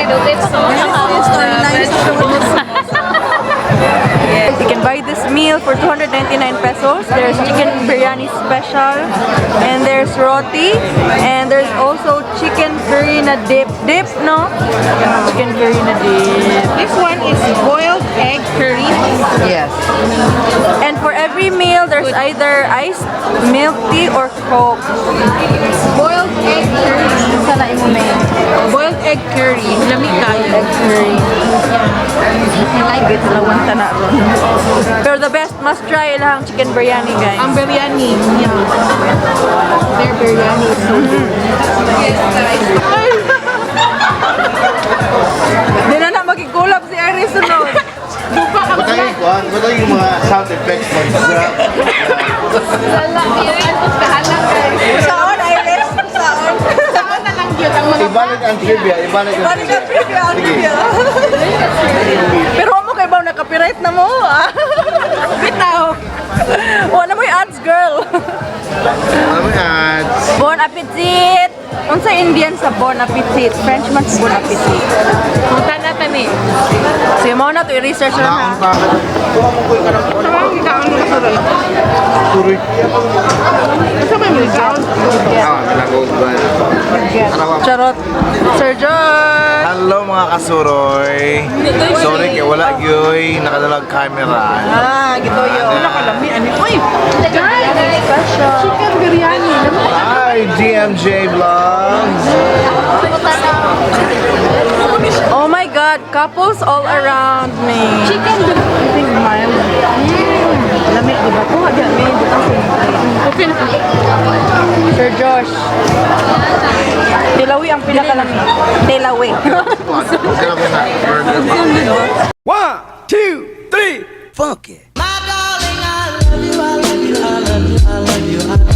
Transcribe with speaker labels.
Speaker 1: Dugay pa ko
Speaker 2: Yung storyline sa
Speaker 3: You can buy this meal for 299 pesos. There's chicken biryani special, and there's roti, and there's also chicken curry na dip. Dip, no? Chicken curry na dip.
Speaker 2: This one is boiled egg curry.
Speaker 3: Yes. And for every meal, there's either iced milk tea or Coke.
Speaker 2: Boiled egg curry.
Speaker 3: Sana imo may
Speaker 2: Boiled egg curry. Lami kaayo.
Speaker 3: Egg curry. I like it. Lawan ta na ron. Pero the best, must try ilang chicken biryani, guys.
Speaker 2: Ang biryani. Yeah. Their biryani is so good. Yes, guys.
Speaker 3: Di na na magigulab si Iris sunod.
Speaker 2: Dupa ang
Speaker 4: Ba't yung kuhan? Ba't yung mga sound effects mag-drop?
Speaker 3: Saan, Iris? Saan?
Speaker 2: Saan na lang yun ang mga
Speaker 4: Ibalik ang trivia, ibalik ang
Speaker 3: Balik ang trivia, ang
Speaker 4: Sige.
Speaker 3: Trivia. Pero mo kay ba na-copyright na mo? Ah. Bitaw. Wala mo yung ads, girl.
Speaker 4: Ano mo yung ads?
Speaker 3: Bon appetit! Unsa Indian sa bon appetit? French man sa bon appetit.
Speaker 1: Punta na tani.
Speaker 3: Sige mo na to i-research na ha.
Speaker 4: Naon pa ka? Kuha mo ko yung kanang
Speaker 2: Parang kaon mo sa
Speaker 4: tuloy.
Speaker 2: Asa ba yung kaon?
Speaker 4: Ah, nalagog ba?
Speaker 3: Charot. Sir John!
Speaker 4: Hello, mga kasuroy. Sorry kay wala gyoy nakadalag camera.
Speaker 3: Ah, gituyo.
Speaker 2: Wala kalami ani. Uy, guys,
Speaker 3: Special.
Speaker 2: Chicken biryani. Lami.
Speaker 4: Hi, GMJ Vlogs.
Speaker 3: Oh my God, couples all around me.
Speaker 2: Chicken biryani.
Speaker 3: I think mild. Lami, di ba? Kuha di may butang sa
Speaker 2: Okay na.
Speaker 3: Sir Josh. Tilawi ang pinakalami. Tilawi.
Speaker 4: Sila ko na burger pa.
Speaker 5: One, two, three, funk it.
Speaker 6: My darling, I love you, I love you, I love you, I love you, I